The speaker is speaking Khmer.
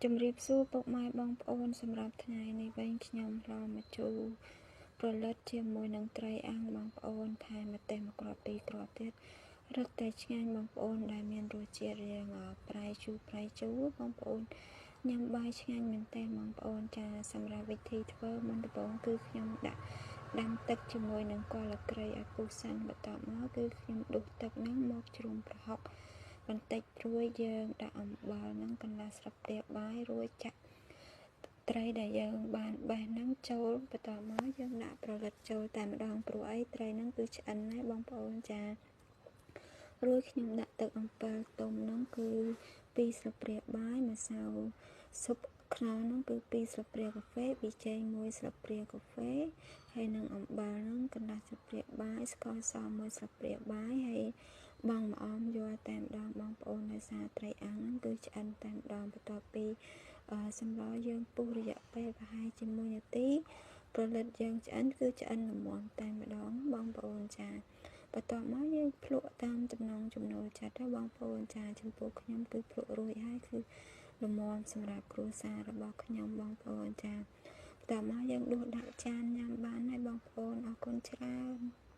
ជំរាបសួរពុកម៉ែបងប្អូន សម្រាប់ថ្ងៃនេះវិញខ្ញុំឡម្ជូរព្រលិតជាមួយនឹងត្រីអាំងបងប្អូន ថែមម្ទេសមួយគ្រាប់ពីរគ្រាប់ទៀត រឹតតែឆ្ងាញ់បងប្អូន ដែលមានរសជាតិរាងប្រៃជូរប្រៃជូរបងប្អូន ញ៉ាំបាយឆ្ងាញ់មែនទែនបងប្អូនចា។ សម្រាប់វិធីធ្វើ មុនដំបូងគឺខ្ញុំដាក់ដាំទឹកជាមួយនឹងគល់ក្រីឲ្យពុះសិន បន្ទាប់មកគឺខ្ញុំដួសទឹកហ្នឹងមកជ្រុំប្រហុកបន្តិច រួចយើងដាក់អំបិលហ្នឹងកន្លះស្លាបព្រាបាយ រួចចាក់ត្រីដែលយើងបានបេះហ្នឹងចូល បន្ទាប់មកយើងដាក់ប្រលិតចូលតែម្ដង ព្រោះអីត្រីហ្នឹងគឺឆ្អិនហើយបងប្អូនចា។ រួចខ្ញុំដាក់ទឹកអំពិលទុំហ្នឹងគឺ 2 ស្លាបព្រាបាយ ម្សៅស៊ុបខ្នុរហ្នឹងគឺ 2 ស្លាបព្រាកាហ្វេ ប៊ីចេង 1 ស្លាបព្រាកាហ្វេ ហើយនឹងអំបិលហ្នឹងកន្លះស្លាបព្រាបាយ ស្ករស 1 ស្លាបព្រាបាយ ហើយបងម្អមយកតែម្ដងបងប្អូន ដោយសារត្រីអាំងហ្នឹងគឺឆ្អិនតែម្ដង។ បន្ទាប់ពីសម្លយើងពុះរយៈពេលប្រហែលជា 1 នាទី ព្រលិតយើងឆ្អិនគឺឆ្អិនល្មមតែម្ដងបងប្អូនចា។ បន្ទាប់មកយើងភ្លក់តាមចំណង់ចំណូលចិត្តបងប្អូនចា។ ចំពោះខ្ញុំគឺភ្លក់រួចហើយ គឺល្មមសម្រាប់គ្រួសាររបស់ខ្ញុំបងប្អូនចា។ បន្ទាប់មកយើងដួសដាក់ចានញ៉ាំបានហើយបងប្អូន។ អរគុណច្រើន។